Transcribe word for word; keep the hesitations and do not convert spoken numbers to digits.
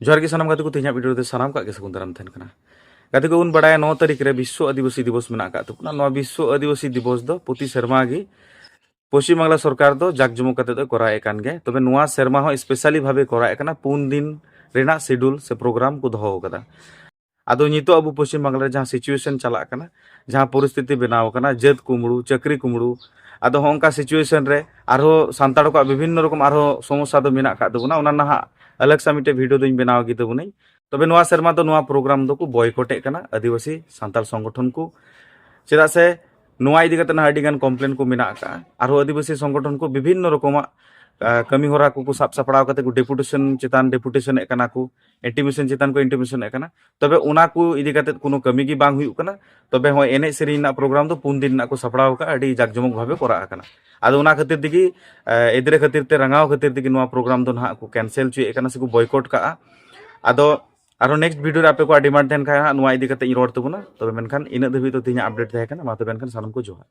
ᱡᱚᱦᱟᱨ ᱜᱮ ᱥᱟᱱᱟᱢ ᱜᱟᱛᱮ ᱠᱚ, ᱛᱮᱦᱮᱧᱟᱜ ᱵᱷᱤᱰᱤᱭᱳ ᱨᱮ ᱥᱟᱱᱟᱢ ᱠᱚᱣᱟᱜ ᱜᱮ ᱥᱟᱹᱜᱩᱱ ᱫᱟᱨᱟᱢ ᱛᱟᱦᱮᱱ ᱠᱟᱱᱟ᱾ ᱜᱟᱛᱮ ᱠᱚ, ᱵᱚᱱ ᱵᱟᱲᱟᱭᱟ ᱱᱚ ᱛᱟᱹᱨᱤᱠᱷ ᱨᱮ ᱵᱤᱥᱥᱚ ᱟᱹᱫᱤᱵᱟᱹᱥᱤ ᱫᱤᱵᱚᱥ ᱢᱮᱱᱟᱜ ᱟᱠᱟᱫ ᱛᱟᱵᱚᱱᱟ᱾ ᱱᱚᱣᱟ ᱵᱤᱥᱥᱚ ᱟᱹᱫᱤᱵᱟᱹᱥᱤ ᱫᱤᱵᱚᱥ ᱫᱚ ᱯᱚᱪᱷᱤᱢ ᱵᱟᱝᱞᱟ ᱥᱚᱨᱠᱟᱨ ᱫᱚ ᱡᱟᱠ ᱡᱚᱢᱚᱠ ᱠᱟᱛᱮ ᱫᱚ ᱠᱚᱨᱟᱣᱮᱫ ᱠᱟᱱ ᱜᱮᱭᱟ᱾ ᱛᱚᱵᱮ ᱱᱚᱣᱟ ᱥᱮᱨᱢᱟ ᱦᱚᱸ ᱥᱯᱮᱥᱟᱞᱤ ᱵᱷᱟᱵᱮ ᱠᱚᱨᱟᱣᱮᱫ ᱠᱟᱱᱟ, ᱯᱩᱱ ᱫᱤᱱ ᱨᱮᱱᱟᱜ ᱥᱤᱰᱩᱞ ᱥᱮ ᱯᱨᱳᱜᱨᱟᱢ ᱠᱚ ᱫᱚᱦᱚ ᱟᱠᱟᱫᱟ᱾ ᱟᱫᱚ ᱱᱤᱛᱚᱜ ᱟᱵᱚ ᱯᱚᱪᱷᱤᱢ ᱵᱟᱝᱞᱟ ᱨᱮ ᱡᱟᱦᱟᱸ ᱥᱤᱪᱩᱭᱮᱥᱚᱱ ᱪᱟᱞᱟᱜ ᱠᱟᱱᱟ, ᱡᱟᱦᱟᱸ ᱯᱚᱨᱤᱥᱛᱷᱤᱛᱤ ᱵᱮᱱᱟᱣ ᱟᱠᱟᱱᱟ, ᱡᱟᱹᱛ ᱠᱩᱢᱵᱽᱲᱩ, ᱪᱟᱹᱠᱨᱤ ᱠᱩᱢᱵᱽᱲᱩ, ᱟᱫᱚ ᱦᱚᱸ ᱚᱱᱠᱟ ᱥᱤᱪᱩᱭᱮᱥᱚᱱ ᱨᱮ ᱟᱨᱦᱚᱸ ᱥᱟᱱᱛᱟᱲ ᱠᱚᱣᱟᱜ ᱵᱤᱵᱷᱤᱱᱱᱚ ᱨᱚᱠᱚᱢ ᱟᱨᱦᱚᱸ ᱥᱚᱢᱚᱥᱥᱟ ᱫᱚ ᱢᱮᱱᱟᱜ ᱟᱠᱟᱫ ᱛᱟᱵᱚᱱᱟ᱾ ᱚᱱᱟ ᱱᱟᱦᱟᱜ ᱟᱞᱟᱜᱽ ᱥᱟ ᱢᱤᱫᱴᱮᱡ ᱵᱷᱤᱰᱤᱭᱳ ᱫᱚᱧ ᱵᱮᱱᱟᱣ ᱜᱮ ᱛᱟᱵᱚᱱᱟᱹᱧ᱾ ᱛᱚᱵᱮ ᱱᱚᱣᱟ ᱥᱮᱨᱢᱟ ᱫᱚ ᱱᱚᱣᱟ ᱯᱨᱳᱜᱨᱟᱢ ᱫᱚᱠᱚ ᱵᱚᱭᱠᱚᱴᱮᱫ ᱠᱟᱱᱟ ᱟᱹᱫᱤᱵᱟᱹᱥᱤ ᱥᱟᱱᱛᱟᱲ ᱥᱚᱝᱜᱚᱴᱷᱚᱱ ᱠᱚ, ᱪᱮᱫᱟᱜ ᱥᱮ ᱱᱚᱣᱟ ᱤᱫᱤ ᱠᱟᱛᱮ ᱱᱟᱦᱟᱜ ᱟᱹᱰᱤ ᱜᱟᱱ ᱠᱚᱢᱯᱞᱮᱱ ᱠᱚ ᱢᱮᱱᱟᱜ ᱟᱠᱟᱫᱼᱟ᱾ ᱟᱨᱦᱚᱸ ᱟᱹᱫᱤᱵᱟᱹᱥᱤ ᱥᱚᱝᱜᱚᱴᱷᱚᱱ ᱠᱚ ᱵᱤᱵᱷᱤᱱᱱᱚ ᱨᱚᱠᱚᱢᱟᱜ ᱟᱸ, ᱠᱟᱹᱢᱤ ᱦᱚᱨᱟ ᱠᱚᱠᱚ ᱥᱟᱵ ᱥᱟᱯᱲᱟᱣ ᱠᱟᱛᱮ ᱠᱚ ᱰᱮᱯᱩᱴᱮᱥᱚᱱ ᱪᱮᱛᱟᱱ ᱰᱮᱯᱩᱴᱮᱥᱚᱱᱮᱫ ᱠᱟᱱᱟ ᱠᱚ, ᱤᱱᱴᱤᱢᱮᱥᱚᱱ ᱪᱮᱛᱟᱱ ᱠᱚ ᱤᱱᱴᱤᱢᱮᱥᱚᱱᱮᱫ ᱠᱟᱱᱟ᱾ ᱛᱚᱵᱮ ᱚᱱᱟ ᱠᱚ ᱤᱫᱤ ᱠᱟᱛᱮ ᱠᱳᱱᱳ ᱠᱟᱹᱢᱤ ᱜᱮ ᱵᱟᱝ ᱦᱩᱭᱩᱜ ᱠᱟᱱᱟ᱾ ᱛᱚᱵᱮ ᱦᱚᱸᱜᱼᱚᱭ ᱮᱱᱮᱡ ᱥᱮᱨᱮᱧ ᱨᱮᱱᱟᱜ ᱯᱨᱳᱜᱨᱟᱢ ᱫᱚ ᱯᱩᱱ ᱫᱤᱱ ᱨᱮᱱᱟᱜ ᱠᱚ ᱥᱟᱯᱲᱟᱣ ᱟᱠᱟᱫᱼᱟ, ᱟᱹᱰᱤ ᱡᱟᱠ ᱡᱚᱢᱚᱠ ᱵᱷᱟᱵᱮ ᱠᱚᱨᱟᱜ ᱠᱟᱱᱟ᱾ ᱟᱫᱚ ᱚᱱᱟ ᱠᱷᱟᱹᱛᱤᱨ ᱛᱮᱜᱮ, ᱟᱸ, ᱮᱫᱽᱨᱮ ᱠᱷᱟᱹᱛᱤᱨ ᱛᱮ, ᱨᱟᱸᱜᱟᱣ ᱠᱷᱟᱹᱛᱤᱨ ᱛᱮᱜᱮ ᱱᱚᱣᱟ ᱯᱨᱳᱜᱨᱟᱢ ᱫᱚ ᱱᱟᱦᱟᱜ ᱠᱚ ᱠᱮᱱᱥᱮᱞ ᱦᱚᱪᱚᱭᱮᱫ ᱠᱟᱱᱟ ᱥᱮᱠᱚ ᱵᱚᱭᱠᱚᱴ ᱠᱟᱜᱼᱟ᱾ ᱟᱫᱚ ᱟᱨᱦᱚᱸ ᱱᱮᱠᱥᱴ ᱵᱷᱤᱰᱤᱭᱳ ᱨᱮ ᱟᱯᱮ ᱠᱚᱣᱟᱜ ᱰᱤᱢᱟᱱᱰ ᱛᱟᱦᱮᱱ ᱠᱷᱟᱱ ᱦᱟᱸᱜ ᱱᱚᱣᱟ ᱤᱫᱤ ᱠᱟᱛᱮ ᱤᱧ ᱨᱚᱲ ᱛᱟᱵᱚᱱᱟ᱾ ᱛᱚᱵᱮ ᱢᱮᱱᱠᱷᱟᱱ ᱤᱱᱟᱹᱜ ᱫᱷᱟᱹᱵᱤᱡ ᱫᱚ ᱛᱮᱦᱮᱧᱟᱜ ᱟᱯᱰᱮᱴ ᱛᱟᱦᱮᱸ ᱠᱟᱱᱟ᱾ ᱢᱟ ᱛᱚᱵᱮ ᱮᱱᱠᱷᱟᱱ ᱥᱟᱱᱟᱢ ᱠᱚ ᱡᱚᱦᱟᱨ᱾